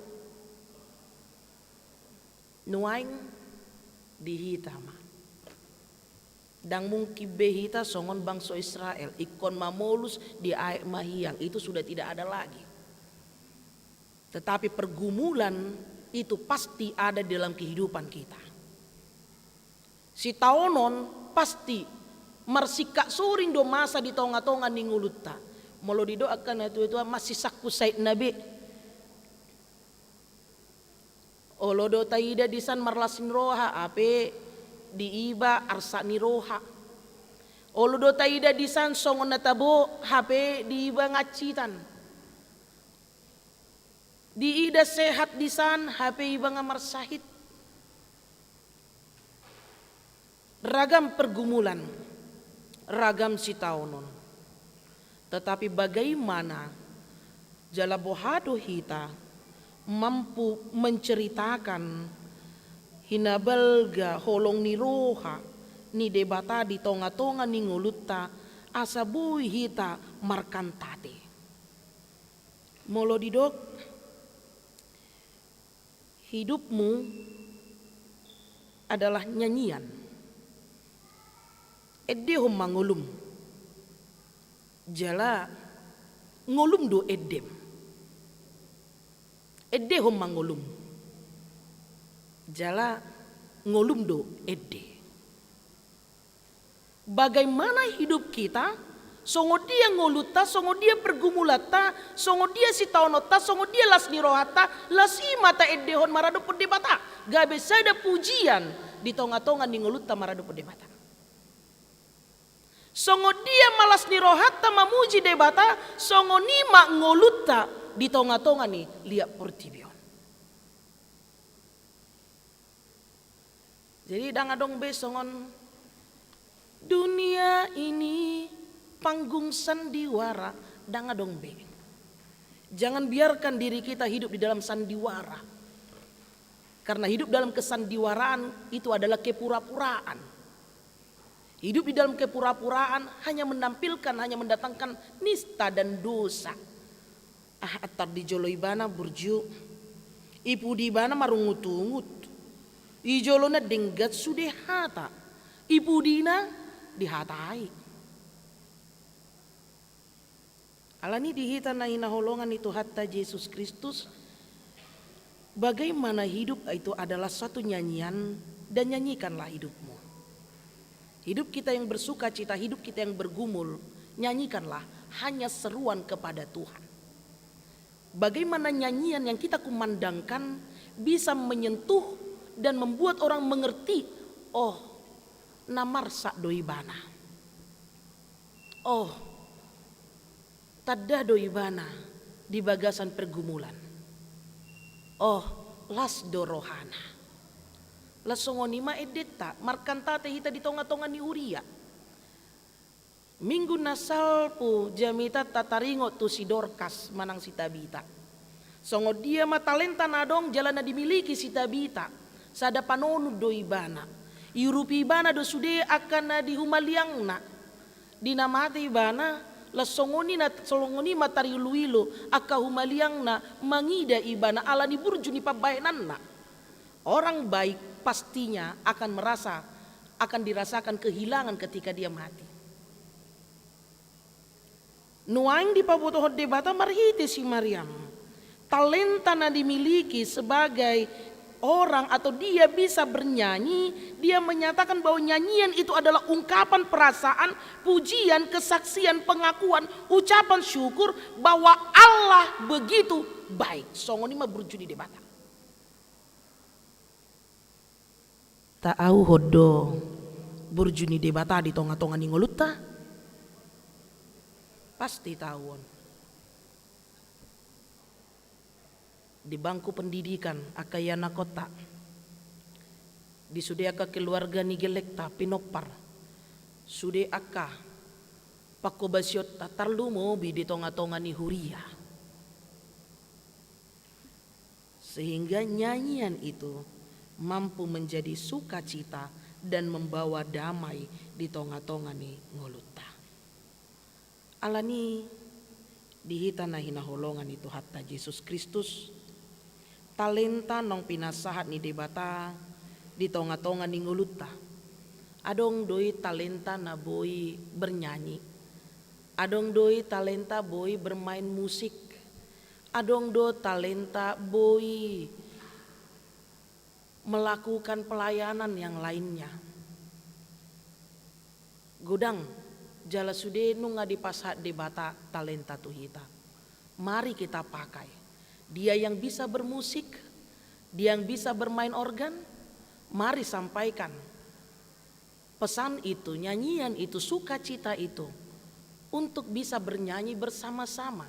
Nuaeng di hita ma. Ndang mungkin be hita songon bangso Israel, ingkon mamolus di aek mahiang, itu sudah tidak ada lagi. Tetapi pergumulan itu pasti ada di dalam kehidupan kita. Sitaonon pasti marsingkat soring do masa di tonga-tonga ni ngolunta. Molo didok angka natuatua, masisangkut saitna be. Olo do taida disan marlas ni roha, hape diiba arsak ni roha. Olo do taida disan songon na tabo, hape diiba ngansitan. Diida sehat disan, hape iba nga marsahit. Ragam pergumulan, ragam sitaonon. Tetapi bagaimana jala boha do hita mampu menceritakan hinabalga holong ni roha ni Debata di tonga-tonga ni ngolunta, asa boi hita markantate. Molo didok, hidupmu adalah nyanyian. Endehon ma ngolum. Jala ngolum do endem. Endehon ma ngolum. Jala ngolum do ende. Bagaimana hidup kita, songon dia ngolunta, songon dia pergumulanta, songon dia sitaononta, songon dia las ni rohanta, las i ma taendehon maradophon Debata, gabe sada pujian di tonga-tonga ni ngolunta maradophon Debata. Songon dia ma las ni rohanta mamuji Debata, songon i ma ngolunta di tonga-tonga ni liat portibi on. Jadi ndang adong be songon dunia ini panggung sandiwara, ndang adong be. Jangan biarkan diri kita hidup di dalam sandiwara. Karena hidup dalam kesandiwaraan itu adalah kepura-puraan. Hidup di dalam kepura-puraan hanya menampilkan, hanya mendatangkan nista dan dosa. Ah, attar di jolo ibana burju, i pudi ibana marungut-ungut, i jolona denggan sude hata, i pudina dihatai. Alani di hita na hinaholongan ni Tuhanta Jesus Kristus, bagaimana hidup itu adalah suatu nyanyian, dan nyanyikanlah hidupmu. Hidup kita yang bersukacita, hidup kita yang bergumul, nyanyikanlah hanya seruan kepada Tuhan. Bagaimana nyanyian yang kita kumandangkan bisa menyentuh dan membuat orang mengerti, oh, na marsak do ibana. Oh, tanda do ibana di bagasan pergumulan. Oh, las do rohana. Las songon i ma endenta, markantate hita di tonga-tonga ni huria. Minggu na salpu jamita tataringot tu si Dorkas manang si Tabita. Songon dia ma talenta na adong jala na dimiliki si Tabita, sada panonun do ibana. Iurupi ibana do sude angka na di humaliangna. Di na mate ibana, las songon i na, songon i ma tarilu-ilu angka humaliangna mangida ibana alani burju ni pambahenanna. Orang baik pastinya akan merasa, akan dirasakan kehilangan ketika dia mati. Nuaeng dipabotohon Debata marhite si Mariam talenta na dimiliki sebagai orang, atau dia bisa bernyanyi, dia menyatakan bahwa nyanyian itu adalah ungkapan perasaan, pujian, kesaksian, pengakuan, ucapan syukur bahwa Allah begitu baik. Songon i ma burju ni Debata. Taauhon do burju ni Debata di tonga-tonga ni ngolunta? Pasti taauhon. Di bangku pendidikan angka ianakhonta, di sude angka keluarga ni gellengta pinompar, sude angka pangkobasionta tarlumobi di tonga-tonga ni huria. Sehingga nyanyian itu mampu menjadi sukacita dan membawa damai di tonga-tonga ni ngolunta. Alani di hita na hinaholongan ni Tuhanta Jesus Kristus, talenta naung pinasahat ni Debata di tonga-tonga ni ngolunta. Adong do i talenta na boi bernyanyi. Adong do i talenta boi bermain musik. Adong do talenta boi melakukan pelayanan yang lainnya. Godang jala sude nunga dipasahat Debata talenta tu hita. Mari kita pakai. Dia yang bisa bermusik, dia yang bisa bermain organ, mari sampaikan pesan itu, nyanyian itu, sukacita itu, untuk bisa bernyanyi bersama-sama.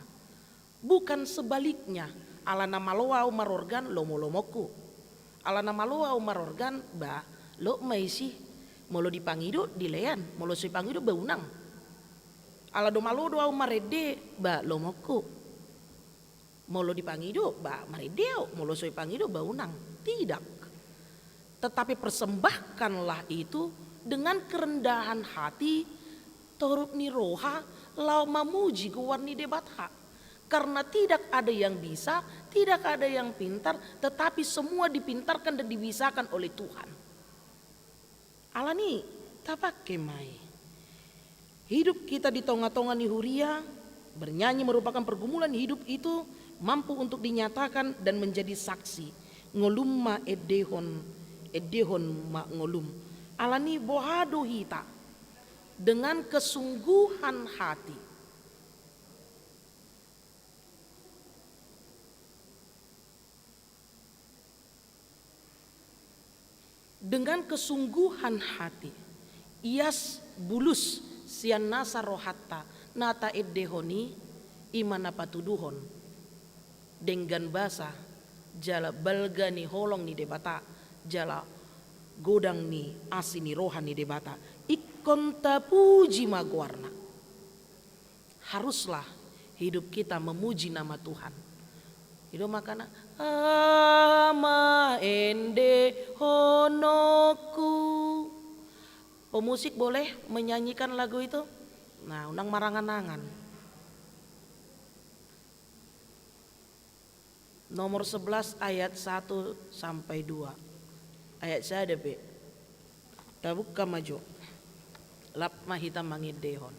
Bukan sebaliknya, ala na malo ahu marorgan, lomo-lomoku. Ala na malo ahu marorgan, ba, lot ma isi. Molo dipangido, dilean. Molo so dipangido, ba unang. Ala do malo do ahu marende, ba, lomoku. Molo dipangido, ba, marende ahu. Molo so dipangido, ba unang. Tidak. Tetapi persembahkanlah itu dengan kerendahan hati, torup ni roha, laho mamuji goar ni Debata. Karena tidak ada yang bisa, tidak ada yang pintar, tetapi semua dipintarkan dan dibisakan oleh Tuhan. Alani, tapake ma i. Hidup kita di tonga-tonga ni huria, bernyanyi merupakan pergumulan hidup itu mampu untuk dinyatakan dan menjadi saksi. Ngolum ma endehon, endehon ma ngolum. Alani boha do hita? Dengan kesungguhan hati. Dengan kesungguhan hati, ias bulus sian nasa rohanta na taendehon i, i ma na patuduhon denggan basa jala balga ni holong ni Debata jala godang ni asi ni roha ni Debata. Ingkon tapuji ma goarna. Haruslah hidup kita memuji nama Tuhan. I do makana, Ama endehononku. Pemusik boleh menyanyikan lagu itu? Nah, unang marangan-angan. Nomor sebelas ayat satu sampai dua. Ayat sada pe. Tabuka ma jo. Lap ma hita mangendehon.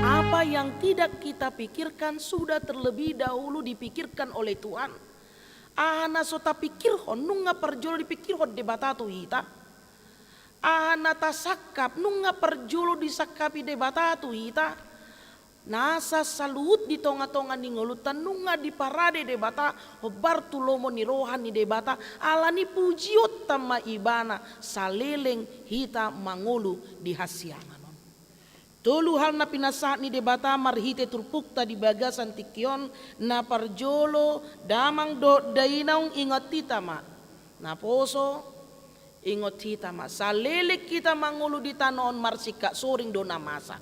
Apa yang tidak kita pikirkan sudah terlebih dahulu dipikirkan oleh Tuhan. Aha na so tapikirhon, nunga parjolo dipikirhon Debata tu hita. Aha na tasangkap, nunga parjolo disangkapi Debata tu hita. Nasa saluhut di tonga-tonga ni ngolunta nunga diparade Debata, hombar tu lomo ni roha ni Debata, alani pujionta ma Ibana, saleleng hita mangolu di hasiangan on. Tolu hal na pinasahat ni Debata marhite turpukta di bagasan tingki on, na parjolo, damang dohot dainang, ingot hita ma. Naposo, ingot hita ma. Saleleng hita mangolu di tano on marsingkat soring do na masa.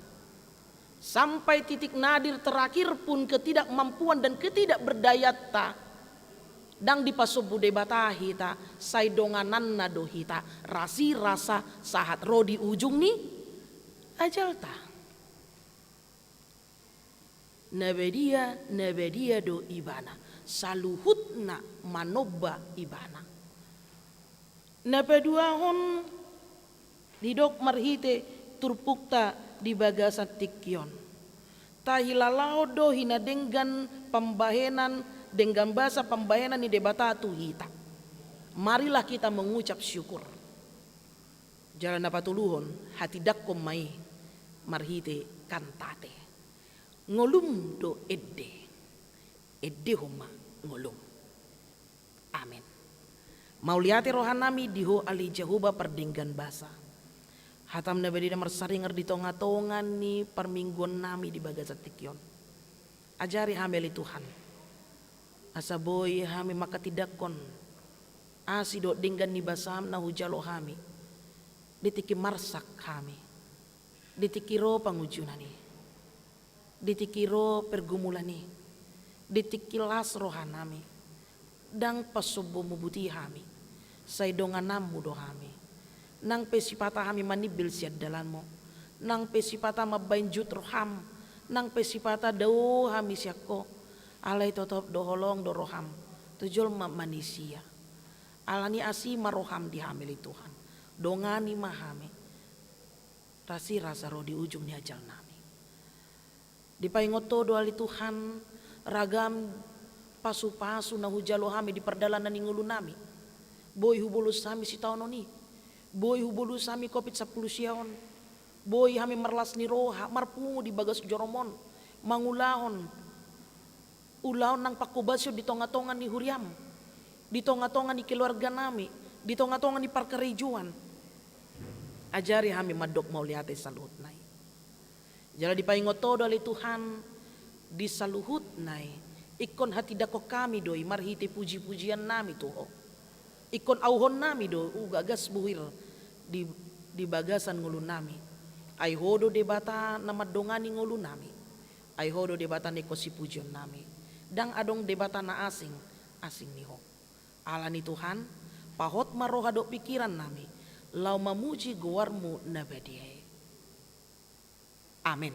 Sampai titik nadir terakhir pun ketidakmampuan dan ketidakberdayanta, ndang dipasombu Debata hita, sai dongananna do hita, rasirasa sahat ro di ujung ni ajalta. Na badia, na badia do Ibana, saluhutna manomba Ibana. Na paduahon, didok marhite turpukta di bagasan tingki on. Tahilalahon do hinadenggan pambahenan, denggan basa pambahenan ni Debata tu hita. Marilah kita mengucap syukur. Jala na patoluhon, hatindangkon ma i marhite kantate. Ngolum do ende. Endehon ma ngolum. Amen. Mauliate rohanami di Ho ale Jahowa pardenggan basa. Hatam na badia marsaringer di tonga-tonga ni parmingguonnami di bagasan tingki on. Ajari hami ale Tuhan, asa boi hami manghatindanghon asi dohot denggan ni basam na hujalo hami di tingki marsak hami, di tingki ro pangunjunan i. Di tingki ro pergumulan i, di tingki las rohanami, ndang pasombumu buti hami, sai dongananmu do hami. Nang pe sipata hami manimbil sian dalanmu, nang pe sipata mambahen jut roham, nang pe sipata dao hami sian ho, alai totop do holong do roham tu jolma manisia. Alani asi ma roham di hami ale Tuhan, dongani ma hami, rasirasa ro di ujung ni ajalnami. Dipaingot Ho do ale Tuhan, ragam pasupasu na hujalo hami di pardalanan ni ngolunami. Boi hubolus hami sitaonon i, boi hubolus hami Covid sampulu sia on, boi hami marlas ni roha, marpungu di bagas jorom on, mangulahon ulaon nang panghobasion di tonga-tonga ni huriam, di tonga-tonga ni keluarganami, di tonga-tonga ni parkarejoan. Ajari hami mandok mauliate saluhutna i. Jala dipaingot Ho do ale Tuhan, Di saluhutna i, ingkon hatindangkon hami do i marhite pujipujiannami tu Ho. Ingkon auhonnami do ugagas buhir di, di bagasan ngolunami. Ai Ho do Debata na mandongani ngolunami. Ai Ho do Debata na ingkon sipujionnami. Ndang adong debata na asing, asing ni Ho. Alani Tuhan, pahot ma roha dohot pingkirannami, laho mamuji goarMu na badia i. Amen.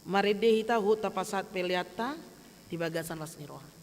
Marende hita huhut tapasahat peleanta di bagasan las ni roha.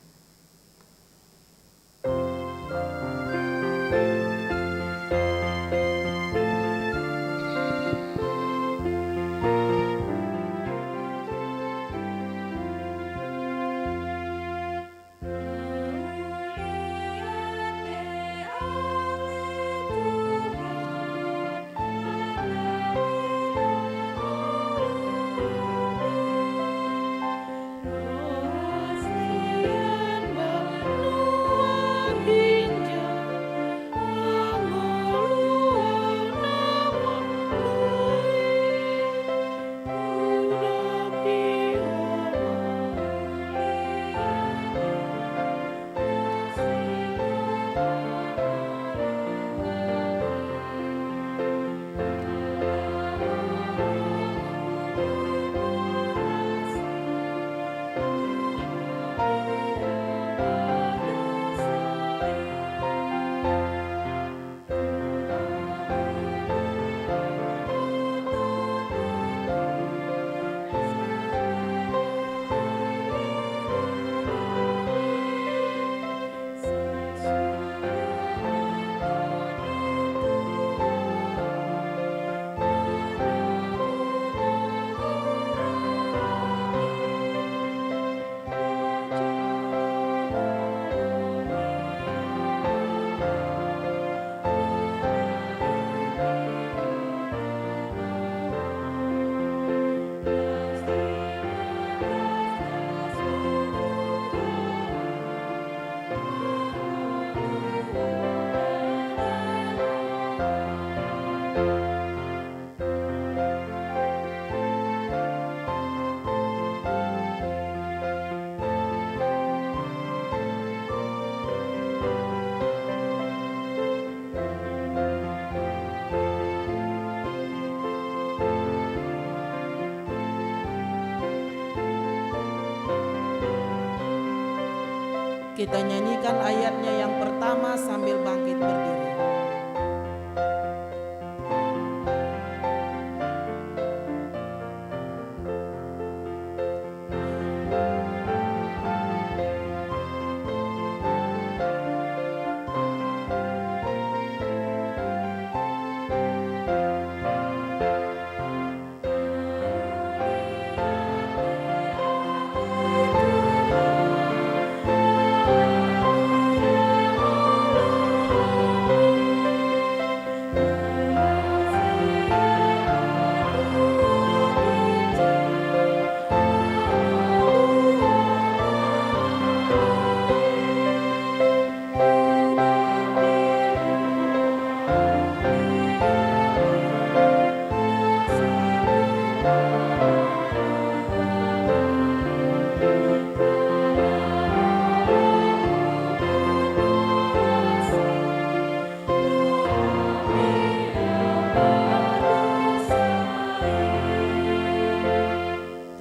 Kita nyanyikan ayatnya yang pertama sambil bangkit berdiri.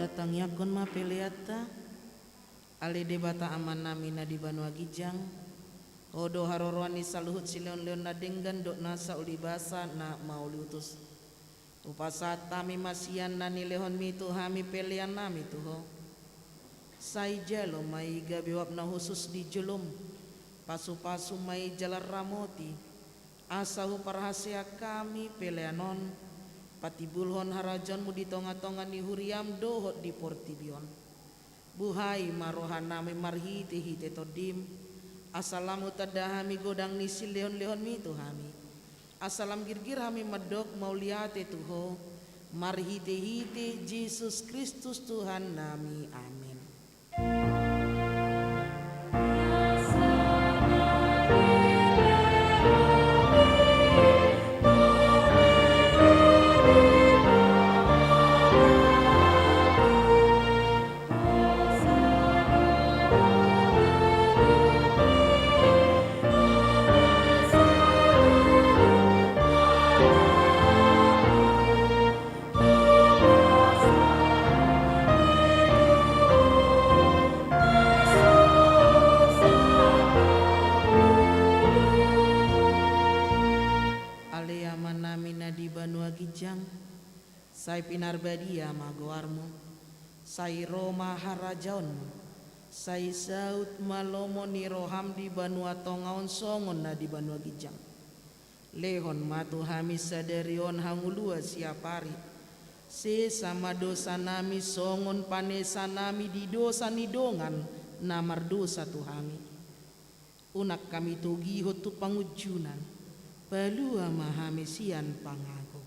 Tatangiangkon ma peleanta. Ale Debata Amanami na di banua ginjang, Ho do haroroan ni saluhut silehonlehon na denggan dohot nasa ulibasa na mauliutus. Hupasahat hami ma sian na nilehonmi tu hami peleannami tu Ho. Sai jalo ma i gabe uap na hushus di jolom, pasupasu ma i jala ramoti, asa huparhaseang hami pelean on patimbulhon harajaonmu di tongatonga ni huriam dohot di portibi on. Buhai ma rohanami marhitehite Tondim, asa lam hutanda hami godang ni silehonlehonmi tu hami, asa lam girgir hami mandok mauliate tu Ho, marhitehite Jesus Kristus Tuhannami. Amen. Sai pinarbadia ma goarmu. Sai ro ma harajaonmu. Sai saut ma lomo ni roham di banua tonga on songon na di banua ginjang. Lehon ma tu hami sadari on hangoluan siapari. Sesa ma dosanami songon panesanami di dosa ni dongan na mardosa tu hami. Unang hami togihon tu pangunjunan. Palua ma hami sian pangago.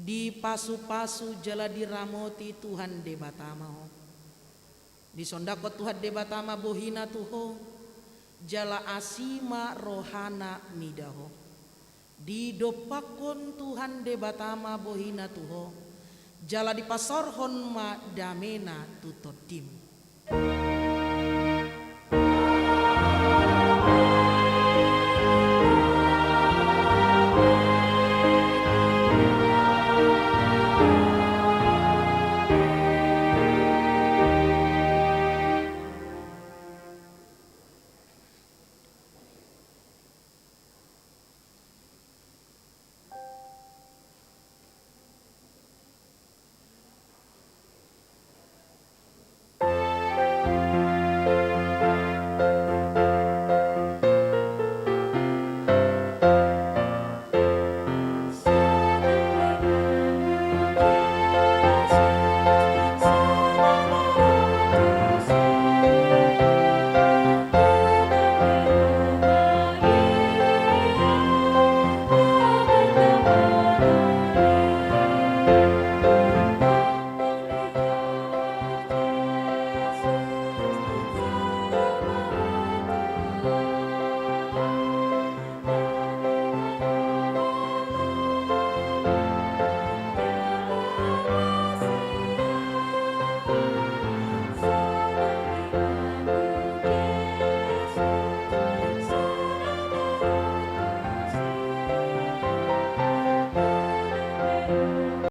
Dipasupasu jala diramoti Tuhan Debata ma ho. Disondangkon Tuhan Debata ma bohina tu ho, jala asi ma rohana mida ho. Didompakkon Tuhan Debata ma bohina tu ho, jala dipasaorhon ma damena tu tondim.